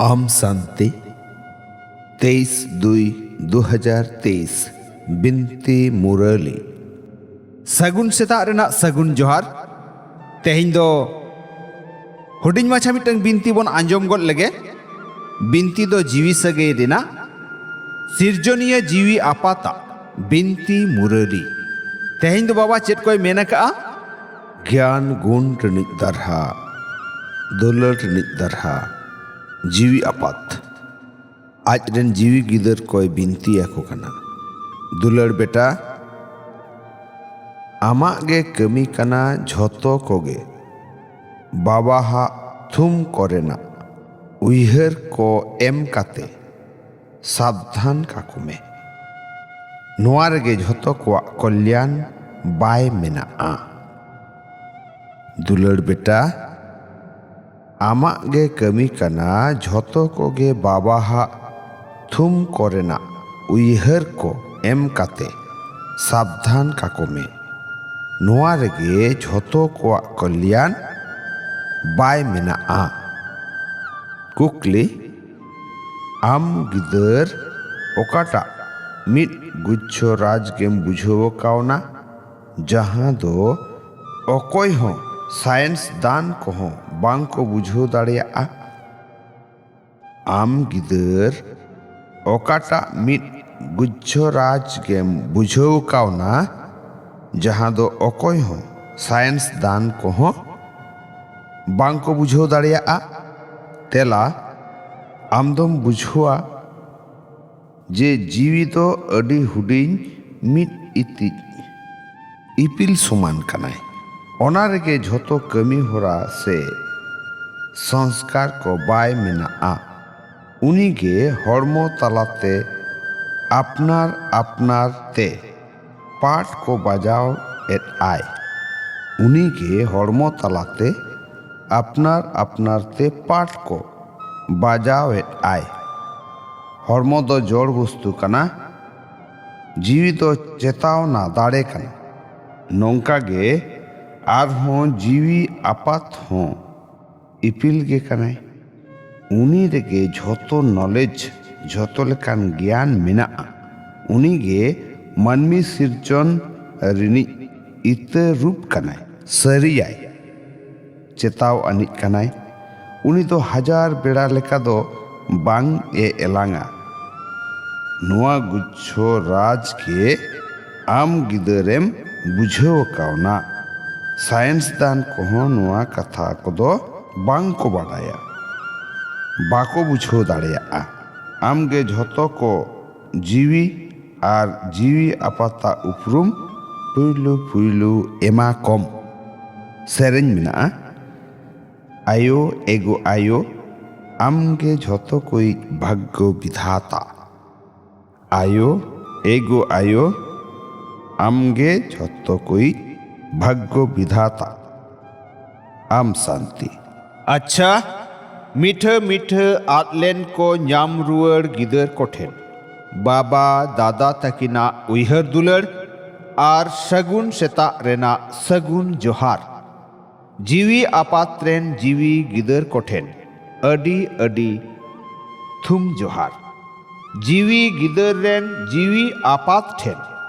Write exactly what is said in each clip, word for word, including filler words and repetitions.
ᱟᱢ ᱥᱟᱱᱛᱤ, ᱛᱮᱭᱤᱥ ᱫᱩᱭ ᱫᱩ ᱦᱟᱡᱟᱨ ᱛᱮᱭᱤᱥ, ᱵᱤᱱᱛᱤ ᱢᱩᱨᱟᱹᱞᱤ᱾ ᱥᱟᱹᱜᱩᱱ ᱥᱮᱛᱟᱜ ᱨᱮᱱᱟᱜ ᱥᱟᱹᱜᱩᱱ ᱡᱚᱦᱟᱨ᱾ ᱛᱮᱦᱮᱧ ᱫᱚ ᱦᱩᱰᱤᱧ ᱢᱟᱪᱷᱟ ᱢᱤᱫᱴᱟᱝ ᱵᱤᱱᱛᱤ ᱵᱚᱱ ᱟᱸᱡᱚᱢ ᱜᱚᱫ ᱞᱮᱜᱮ᱾ ᱵᱤᱱᱛᱤ ᱫᱚ ᱡᱤᱣᱤ ᱥᱟᱹᱜᱟᱹᱭ ᱨᱮᱱᱟᱜ, ᱥᱤᱨᱡᱚᱱᱤᱭᱟᱹ ᱡᱤᱣᱤ ᱟᱯᱟᱛᱟᱜ ᱵᱤᱱᱛᱤ ᱢᱩᱨᱟᱹᱞᱤ᱾ ᱛᱮᱦᱮᱧ ᱫᱚ ᱵᱟᱵᱟ ᱪᱮᱫ ᱠᱚᱭ ᱢᱮᱱ ᱟᱠᱟᱜᱼᱟ? ᱜᱮᱭᱟᱱ ᱜᱩᱱ ᱨᱤᱱᱤᱡ ᱫᱟᱨᱦᱟ, ᱫᱩᱞᱟᱹᱲ ᱨᱤᱱᱤᱡ ᱫᱟᱨᱦᱟ, ᱡᱤᱣᱤ ᱟᱯᱟᱛ᱾ ᱟᱡ ᱨᱮᱱ ᱡᱤᱣᱤ ᱜᱤᱫᱟᱹᱨ ᱠᱚᱭ ᱵᱤᱱᱛᱤ ᱟᱠᱚ ᱠᱟᱱᱟ, ᱫᱩᱞᱟᱹᱲ ᱵᱮᱴᱟ, ᱟᱢᱟᱜ ᱜᱮ ᱠᱟᱹᱢᱤ ᱠᱟᱱᱟ ᱡᱷᱚᱛᱚ ᱠᱚᱜᱮ ᱵᱟᱵᱟᱦᱟᱜ ᱛᱷᱩᱢ ᱠᱚᱨᱮᱱᱟᱜ ᱩᱭᱦᱟᱹᱨ ᱠᱚ ᱮᱢ ᱠᱟᱛᱮ ᱥᱟᱵᱫᱷᱟᱱ ᱠᱟᱠᱚ ᱢᱮ᱾ ᱱᱚᱣᱟ ᱨᱮᱜᱮ ᱡᱷᱚᱛᱚ ᱠᱚᱣᱟᱜ ᱠᱚᱞᱭᱟᱱ ᱵᱟᱭ ᱢᱮᱱᱟᱜᱼᱟ᱾ ᱫᱩᱞᱟᱹᱲ ᱵᱮᱴᱟ, ᱟᱢᱟᱜ ᱜᱮ ᱠᱟᱹᱢᱤ ᱠᱟᱱᱟ ᱡᱷᱚᱛᱚ ᱠᱚᱜᱮ ᱵᱟᱵᱟᱦᱟᱜ ᱛᱷᱩᱢ ᱠᱚᱨᱮᱱᱟᱜ ᱩᱭᱦᱟᱹᱨ ᱠᱚ ᱮᱢ ᱠᱟᱛᱮ ᱥᱟᱵᱫᱷᱟᱱ ᱠᱟᱠᱚ ᱢᱮ᱾ ᱱᱚᱣᱟ ᱨᱮᱜᱮ ᱡᱷᱚᱛᱚ ᱠᱚᱣᱟᱜ ᱠᱚᱞᱭᱟᱱ ᱵᱟᱭ ᱢᱮᱱᱟᱜᱼᱟ᱾ ᱠᱩᱠᱞᱤ, ᱟᱢ ᱜᱤᱫᱟᱹᱨ ᱚᱠᱟᱴᱟᱜ ᱢᱤᱫ ᱜᱩᱪᱷᱚ ᱨᱟᱡᱽ ᱜᱮᱢ ᱵᱩᱡᱷᱟᱹᱣ ᱠᱟᱣᱱᱟ, ᱡᱟᱦᱟᱸ ᱫᱚ ᱚᱠᱚᱭ ᱦᱚᱸ ᱥᱟᱭᱮᱱᱥ ᱫᱟᱱ ᱠᱚᱦᱚᱸ ᱵᱟᱝ ᱠᱚ ᱵᱩᱡᱷᱟᱹᱣ ᱫᱟᱲᱮᱭᱟᱜᱼᱟ? ᱟᱢ ᱜᱤᱫᱟᱹᱨ ᱚᱠᱟᱴᱟᱜ ᱢᱤᱫ ᱜᱩᱪᱷᱚ ᱨᱟᱡᱽ ᱜᱮᱢ ᱵᱩᱡᱷᱟᱹᱣ ᱠᱟᱣᱱᱟ, ᱡᱟᱦᱟᱸ ᱫᱚ ᱚᱠᱚᱭ ᱦᱚᱸ ᱥᱟᱭᱮᱱᱥ ᱫᱟᱱ ᱠᱚᱦᱚᱸ ᱵᱟᱝ ᱠᱚ ᱵᱩᱡᱷᱟᱹᱣ ᱫᱟᱲᱮᱭᱟᱜᱼᱟ? ᱛᱮᱞᱟ, ᱟᱢ ᱫᱚᱢ ᱵᱩᱡᱷᱟᱹᱣᱟ ᱡᱮ ᱡᱤᱣᱤ ᱫᱚ ᱟᱹᱰᱤ ᱦᱩᱰᱤᱧ ᱢᱤᱫ ᱤᱛᱤᱡ ᱤᱯᱤᱞ ᱥᱚᱢᱟᱱ ᱠᱟᱱᱟᱭ᱾ ᱚᱱᱟ ᱨᱮᱜᱮ ᱡᱷᱚᱛᱚ ᱠᱟᱹᱢᱤ ᱦᱚᱨᱟ ᱥᱮ ᱥᱚᱝᱥᱠᱟᱨ ᱠᱚ ᱵᱟᱭ ᱢᱮᱱᱟᱜᱼᱟ᱾ ᱩᱱᱤᱜᱮ ᱦᱚᱲᱢᱚ ᱛᱟᱞᱟᱛᱮ ᱟᱯᱱᱟᱨ ᱟᱯᱱᱟᱨ ᱛᱮ ᱯᱟᱴ ᱠᱚ ᱵᱟᱡᱟᱣ ᱮᱫ ᱟᱭ᱾ ᱩᱱᱤᱜᱮ ᱦᱚᱲᱢᱚ ᱛᱟᱞᱟᱛᱮ ᱟᱯᱱᱟᱨ ᱟᱯᱱᱟᱨ ᱛᱮ ᱯᱟᱴ ᱠᱚ ᱵᱟᱡᱟᱣ ᱮᱫ ᱟᱭ᱾ ᱦᱚᱲᱢᱚ ᱫᱚ ᱡᱚᱲ ᱵᱚᱥᱛᱩ ᱠᱟᱱᱟ, ᱡᱤᱣᱤ ᱫᱚ ᱪᱮᱛᱟᱣᱱᱟ ᱫᱟᱲᱮ ᱠᱟᱱᱟ᱾ ᱱᱚᱝᱠᱟ ᱜᱮ ᱟᱨᱦᱚᱸ ᱡᱤᱣᱤ ᱟᱯᱟᱛ ᱦᱚᱸ ᱤᱯᱤᱞ ᱜᱮ ᱠᱟᱱᱟᱭ᱾ ᱩᱱᱤ ᱨᱮᱜᱮ ᱡᱷᱚᱛᱚ ᱱᱚᱞᱮᱡᱽ, ᱡᱷᱚᱛᱚ ᱞᱮᱠᱟᱱ ᱜᱮᱭᱟᱱ ᱢᱮᱱᱟᱜᱼᱟ᱾ ᱩᱱᱤ ᱜᱮ ᱢᱟᱹᱱᱢᱤ ᱥᱤᱨᱡᱚᱱ ᱨᱤᱱᱤᱡ ᱤᱛᱟᱹ ᱨᱩᱯ ᱠᱟᱱᱟᱭ᱾ ᱥᱟᱹᱨᱤᱭᱟᱭ, ᱪᱮᱛᱟᱣ ᱟᱹᱱᱤᱡ ᱠᱟᱱᱟᱭ᱾ ᱩᱱᱤ ᱫᱚ ᱦᱟᱡᱟᱨ ᱵᱮᱲᱟ ᱞᱮᱠᱟ ᱫᱚ ᱵᱟᱝ ᱮ ᱮᱞᱟᱝᱟ᱾ ᱱᱚᱣᱟ ᱜᱩᱪᱷᱚ ᱨᱟᱡᱽ ᱜᱮ ᱟᱢ ᱜᱤᱫᱟᱹᱨᱮᱢ ᱵᱩᱡᱷᱟᱹᱣ ᱠᱟᱣᱱᱟ᱾ ᱥᱟᱭᱮᱱᱥ ᱫᱟᱱ ᱠᱚᱦᱚᱸ ᱱᱚᱣᱟ ᱠᱟᱛᱷᱟ ᱠᱚᱫᱚ ᱵᱟᱝ ᱠᱚ ᱵᱟᱰᱟᱭᱟ, ᱵᱟᱠᱚ ᱵᱩᱡᱷᱟᱹᱣ ᱫᱟᱲᱮᱭᱟᱜᱼᱟ᱾ ᱟᱢᱜᱮ ᱡᱷᱚᱛᱚ ᱠᱚ ᱡᱤᱣᱤ ᱟᱨ ᱡᱤᱣᱤ ᱟᱯᱟᱛᱟᱜ ᱩᱯᱨᱩᱢ ᱯᱩᱭᱞᱩ ᱯᱩᱭᱞᱩ ᱮᱢᱟ ᱠᱚᱢ᱾ ᱥᱮᱨᱮᱧ ᱢᱮᱱᱟᱜᱼᱟ, ᱟᱭᱳ ᱮᱜᱳ ᱟᱭᱳ, ᱟᱢᱜᱮ ᱡᱷᱚᱛᱚ ᱠᱚᱭᱤᱡ ᱵᱷᱟᱜᱽᱜᱚ ᱵᱤᱫᱷᱟᱛᱟ᱾ ᱟᱭᱳ ᱮᱜᱳ ᱟᱭᱳ, ᱟᱢᱜᱮ ᱡᱷᱚᱛᱚ ᱠᱚᱭᱤᱡ ᱵᱷᱟᱜᱽᱜᱚ ᱵᱤᱫᱷᱟᱛᱟ᱾ ᱟᱢ ᱥᱟᱱᱛᱤ᱾ ᱟᱪᱪᱷᱟ, ᱢᱤᱴᱷᱟᱹ ᱢᱤᱴᱷᱟᱹ ᱟᱫ ᱞᱮᱱ ᱠᱚ ᱧᱟᱢ ᱨᱩᱣᱟᱹᱲ ᱜᱤᱫᱟᱹᱨ ᱠᱚᱴᱷᱮᱱ ᱵᱟᱵᱟ ᱫᱟᱫᱟ ᱛᱟᱹᱠᱤᱱᱟᱜ ᱩᱭᱦᱟᱹᱨ ᱫᱩᱞᱟᱹᱲ ᱟᱨ ᱥᱟᱹᱜᱩᱱ ᱥᱮᱛᱟᱜ ᱨᱮᱱᱟᱜ ᱥᱟᱹᱜᱩᱱ ᱡᱚᱦᱟᱨ᱾ ᱡᱤᱣᱤ ᱟᱯᱟᱛ ᱨᱮᱱ ᱡᱤᱣᱤ ᱜᱤᱫᱟᱹᱨ ᱠᱚᱴᱷᱮᱱ ᱟᱹᱰᱤ ᱟᱹᱰᱤ ᱛᱷᱩᱢ ᱡᱚᱦᱟᱨ᱾ ᱡᱤᱣᱤ ᱜᱤᱫᱟᱹᱨ ᱨᱮᱱ ᱡᱤᱣᱤ ᱟᱯᱟᱛ ᱴᱷᱮᱱ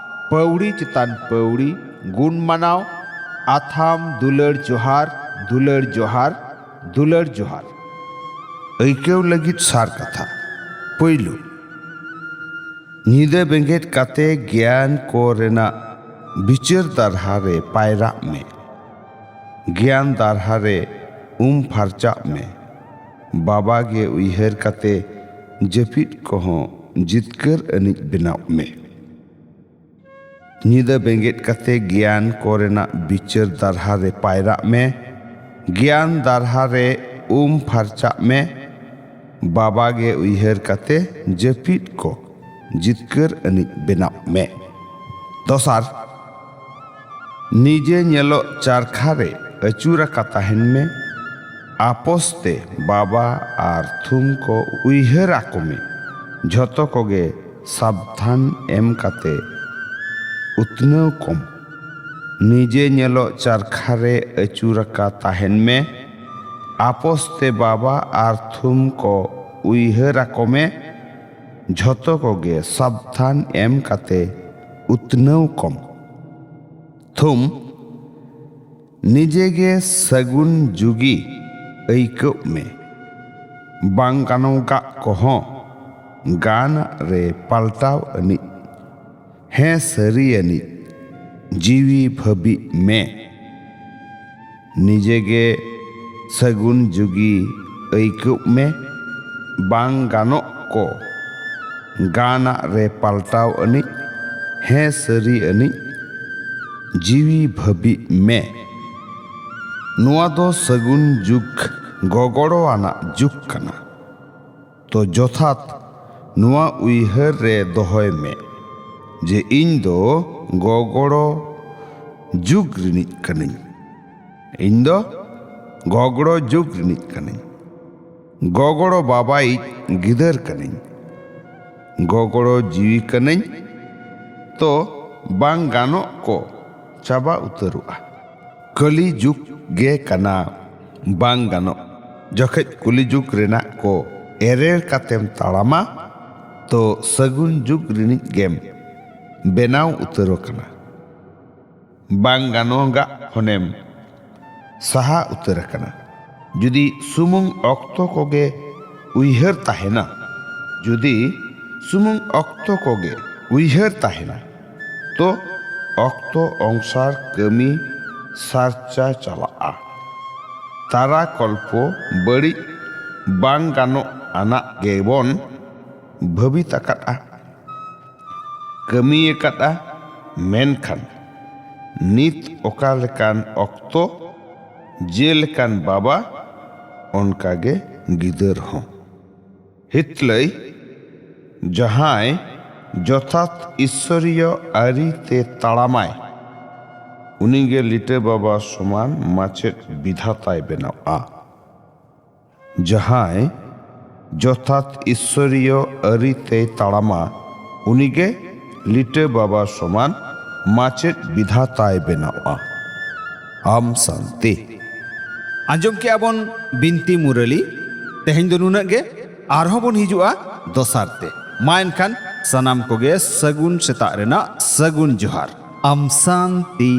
ᱯᱟᱹᱣᱲᱤ ᱪᱮᱛᱟᱱ ᱯᱟᱹᱣᱲᱤ ᱜᱩᱱ ᱢᱟᱱᱟᱣ, ᱟᱛᱷᱟᱢ ᱫᱩᱞᱟᱹᱲ ᱡᱚᱦᱟᱨ, ᱫᱩᱞᱟᱹᱲ ᱡᱚᱦᱟᱨ, ᱫᱩᱞᱟᱹᱲ ᱡᱚᱦᱟᱨ᱾ ᱟᱹᱭᱠᱟᱹᱣ ᱞᱟᱹᱜᱤᱫ ᱥᱟᱨ ᱠᱟᱛᱷᱟ᱾ ᱯᱩᱭᱞᱩ, ᱧᱤᱫᱟᱹ ᱵᱮᱸᱜᱮᱫ ᱠᱟᱛᱮ ᱜᱮᱭᱟᱱ ᱠᱚ ᱨᱮᱱᱟᱜ ᱵᱤᱪᱟᱹᱨ ᱫᱟᱨᱦᱟ ᱨᱮ ᱯᱟᱭᱨᱟᱜ ᱢᱮ᱾ ᱜᱮᱭᱟᱱ ᱫᱟᱨᱦᱟ ᱨᱮ ᱩᱢ ᱯᱷᱟᱨᱪᱟᱜ ᱢᱮ᱾ ᱵᱟᱵᱟ ᱜᱮ ᱩᱭᱦᱟᱹᱨ ᱠᱟᱛᱮ ᱡᱟᱹᱯᱤᱫ ᱠᱚᱦᱚᱸ ᱡᱤᱛᱠᱟᱹᱨ ᱟᱹᱱᱤᱡ ᱵᱮᱱᱟᱣ ᱢᱮ᱾ ᱧᱤᱫᱟᱹ ᱵᱮᱸᱜᱮᱫ ᱠᱟᱛᱮ ᱜᱮᱭᱟᱱ ᱠᱚ ᱨᱮᱱᱟᱜ ᱵᱤᱪᱟᱹᱨ ᱫᱟᱨᱦᱟ ᱨᱮ ᱯᱟᱭᱨᱟᱜ ᱢᱮ᱾ ᱜᱮᱭᱟᱱ ᱫᱟᱨᱦᱟ ᱨᱮ ᱩᱢ ᱯᱷᱟᱨᱪᱟᱜ ᱢᱮ᱾ ᱵᱟᱵᱟ ᱜᱮ ᱩᱭᱦᱟᱹᱨ ᱠᱟᱛᱮ ᱡᱟᱹᱯᱤᱫ ᱠᱚ ᱡᱤᱛᱠᱟᱹᱨ ᱟᱹᱱᱤᱡ ᱵᱮᱱᱟᱣ ᱢᱮ᱾ ᱫᱚᱥᱟᱨ, ᱱᱤᱡᱮ ᱧᱮᱞᱚᱜ ᱪᱟᱨᱠᱷᱟ ᱨᱮ ᱟᱹᱪᱩᱨ ᱟᱠᱟ ᱛᱟᱦᱮᱱ ᱢᱮ᱾ ᱟᱯᱚᱥ ᱛᱮ ᱵᱟᱵᱟ ᱟᱨ ᱛᱷᱩᱢ ᱠᱚ ᱩᱭᱦᱟᱹᱨ ᱟᱠᱚ ᱢᱮ᱾ ᱡᱷᱚᱛᱚ ᱠᱚᱜᱮ ᱥᱟᱵᱫᱷᱟᱱ ᱮᱢ ᱠᱟᱛᱮ ᱩᱛᱱᱟᱹᱣ ᱠᱚᱢ᱾ ᱱᱤᱡᱮ ᱧᱮᱞᱚᱜ ᱪᱟᱨᱠᱷᱟ ᱨᱮ ᱟᱹᱪᱩᱨ ᱟᱠᱟ ᱛᱟᱦᱮᱱ ᱢᱮ᱾ ᱟᱯᱚᱥ ᱛᱮ ᱵᱟᱵᱟ ᱟᱨ ᱛᱷᱩᱢ ᱠᱚ ᱩᱭᱦᱟᱹᱨ ᱟᱠᱚ ᱢᱮ, ᱡᱷᱚᱛᱚ ᱠᱚᱜᱮ ᱥᱟᱵᱫᱷᱟᱱ ᱮᱢ ᱠᱟᱛᱮ ᱩᱛᱱᱟᱹᱣ ᱠᱚᱢ᱾ ᱛᱷᱩᱢ, ᱱᱤᱡᱮ ᱜᱮ ᱥᱟᱹᱜᱩᱱ ᱡᱩᱜᱤ ᱟᱹᱭᱠᱟᱹᱜ ᱢᱮ᱾ ᱵᱟᱝ ᱜᱟᱱᱚᱜᱟᱜ ᱠᱚᱦᱚᱸ ᱜᱟᱱᱟᱜ ᱨᱮ ᱯᱟᱞᱴᱟᱣ ᱟᱹᱱᱤᱡ᱾ ᱦᱮᱸ, ᱥᱟᱹᱨᱤ ᱟᱹᱱᱤᱡ ᱡᱤᱣᱤ ᱵᱷᱟᱹᱵᱤᱜ ᱢᱮ᱾ ᱱᱤᱡᱮ ᱜᱮ ᱥᱟᱹᱜᱩᱱ ᱡᱩᱜᱤ ᱟᱹᱭᱠᱟᱹᱜ ᱢᱮ᱾ ᱵᱟᱝ ᱜᱟᱱᱚᱜ ᱠᱚ ᱜᱟᱱᱟᱜ ᱨᱮ ᱯᱟᱞᱴᱟᱣ ᱟᱹᱱᱤᱡ᱾ ᱦᱮᱸ, ᱥᱟᱹᱨᱤ ᱟᱹᱱᱤᱡ ᱡᱤᱣᱤ ᱵᱷᱟᱹᱵᱤᱜ ᱢᱮ᱾ ᱱᱚᱣᱟ ᱫᱚ ᱥᱟᱹᱜᱩᱱ ᱡᱩᱜᱽ, ᱜᱚᱜᱚᱲᱚ ᱟᱱᱟᱜ ᱡᱩᱜᱽ ᱠᱟᱱᱟ᱾ ᱛᱚ ᱡᱚᱛᱷᱟᱛ ᱱᱚᱣᱟ ᱩᱭᱦᱟᱹᱨ ᱨᱮ ᱫᱚᱦᱚᱭ ᱢᱮ ᱡᱮ ᱤᱧ ᱫᱚ ᱜᱚᱜᱚᱲᱚ ᱡᱩᱜᱽ ᱨᱤᱱᱤᱡ ᱠᱟᱹᱱᱟᱹᱧ᱾ ᱤᱧ ᱫᱚ ᱜᱚᱜᱚᱲᱚ ᱡᱩᱜᱽ ᱨᱤᱱᱤᱡ ᱠᱟᱹᱱᱟᱹᱧ᱾ ᱜᱚᱜᱚᱲᱚ ᱵᱟᱵᱟᱭᱤᱡ ᱜᱤᱫᱟᱹᱨ ᱠᱟᱹᱱᱟᱹᱧ᱾ ᱜᱚᱜᱚᱲᱚ ᱡᱤᱣᱤ ᱠᱟᱹᱱᱟᱹᱧ᱾ ᱛᱚ ᱵᱟᱝ ᱜᱟᱱᱚᱜ ᱠᱚ ᱪᱟᱵᱟ ᱩᱛᱟᱹᱨᱚᱜᱼᱟ᱾ ᱠᱟᱹᱞᱤ ᱡᱩᱜᱽ ᱜᱮ ᱠᱟᱱᱟ ᱵᱟᱝ ᱜᱟᱱᱚᱜ᱾ ᱡᱚᱠᱷᱮᱡ ᱠᱩᱞᱤ ᱡᱩᱜᱽ ᱨᱮᱱᱟᱜ ᱠᱚ ᱮᱨᱮᱲ ᱠᱟᱛᱮᱢ ᱛᱟᱲᱟᱢᱟ, ᱛᱚ ᱥᱟᱹᱜᱩᱱ ᱡᱩᱜᱽ ᱨᱤᱱᱤᱡ ᱜᱮᱢ ᱵᱮᱱᱟᱣ ᱩᱛᱟᱹᱨ ᱟᱠᱟᱱᱟ᱾ ᱵᱟᱝ ᱜᱟᱱᱚᱜᱟᱜ ᱠᱷᱚᱱᱮᱢ ᱥᱟᱦᱟ ᱩᱛᱟᱹᱨ ᱟᱠᱟᱱᱟ᱾ ᱡᱩᱫᱤ ᱥᱩᱢᱩᱝ ᱚᱠᱛᱚ ᱠᱚᱜᱮ ᱩᱭᱦᱟᱹᱨ ᱛᱟᱦᱮᱱᱟ, ᱡᱩᱫᱤ ᱥᱩᱢᱩᱝ ᱚᱠᱛᱚ ᱠᱚᱜᱮ ᱩᱭᱦᱟᱹᱨ ᱛᱟᱦᱮᱱᱟ, ᱛᱚ ᱚᱠᱛᱚ ᱚᱝᱥᱟᱨ ᱠᱟᱹᱢᱤ ᱥᱟᱨᱪᱟ ᱪᱟᱞᱟᱜᱼᱟ᱾ ᱛᱟᱨᱟ ᱠᱚᱞᱯᱚ ᱵᱟᱹᱲᱤᱡ ᱵᱟᱝ ᱜᱟᱱᱚᱜ ᱟᱱᱟᱜ ᱜᱮᱵᱚᱱ ᱵᱷᱟᱹᱵᱤᱛ ᱟᱠᱟᱫᱼᱟ, ᱠᱟᱹᱢᱤ ᱟᱠᱟᱫᱼᱟ᱾ ᱢᱮᱱᱠᱷᱟᱱ ᱱᱤᱛ ᱚᱠᱟ ᱞᱮᱠᱟᱱ ᱚᱠᱛᱚ, ᱡᱮ ᱞᱮᱠᱟᱱ ᱵᱟᱵᱟ, ᱚᱱᱠᱟᱜᱮ ᱜᱤᱫᱟᱹᱨ ᱦᱚᱸ᱾ ᱦᱤᱛᱞᱟᱹᱭ, ᱡᱟᱦᱟᱸᱭ ᱡᱚᱛᱷᱟᱛ ᱤᱥᱥᱚᱨᱤᱭᱚ ᱟᱹᱨᱤ ᱛᱮ ᱛᱟᱲᱟᱢᱟᱭ, ᱩᱱᱤᱜᱮ ᱞᱤᱴᱟᱹ ᱵᱟᱵᱟ ᱥᱚᱢᱟᱱ ᱢᱟᱪᱮᱫ ᱵᱤᱫᱷᱟᱛᱟᱭ ᱵᱮᱱᱟᱣᱜᱼᱟ᱾ ᱡᱟᱦᱟᱸᱭ ᱡᱚᱛᱷᱟᱛ ᱤᱥᱥᱚᱨᱤᱭᱚ ᱟᱹᱨᱤ ᱛᱮᱭ ᱛᱟᱲᱟᱢᱟ, ᱩᱱᱤᱜᱮ ᱞᱤᱴᱟᱹ ᱵᱟᱵᱟ ᱥᱚᱢᱟᱱ ᱢᱟᱪᱮᱫ ᱵᱤᱫᱷᱟᱛᱟᱭ ᱵᱮᱱᱟᱣᱜᱼᱟ᱾ ᱟᱢ ᱥᱟᱱᱛᱤ᱾ ᱟᱸᱡᱚᱢ ᱠᱮᱜᱼᱟ ᱵᱚᱱ ᱵᱤᱱᱛᱤ ᱢᱩᱨᱟᱹᱞᱤ᱾ ᱛᱮᱦᱮᱧ ᱫᱚ ᱱᱩᱱᱟᱹᱜ ᱜᱮ᱾ ᱟᱨᱦᱚᱸ ᱵᱚᱱ ᱦᱤᱡᱩᱜᱼᱟ ᱫᱚᱥᱟᱨ ᱛᱮ᱾ ᱢᱟ ᱮᱱᱠᱷᱟᱱ ᱥᱟᱱᱟᱢ ᱠᱚᱜᱮ ᱥᱟᱹᱜᱩᱱ ᱥᱮᱛᱟᱜ ᱨᱮᱱᱟᱜ ᱥᱟᱹᱜᱩᱱ ᱡᱚᱦᱟᱨ᱾ ᱟᱢ ᱥᱟᱱᱛᱤ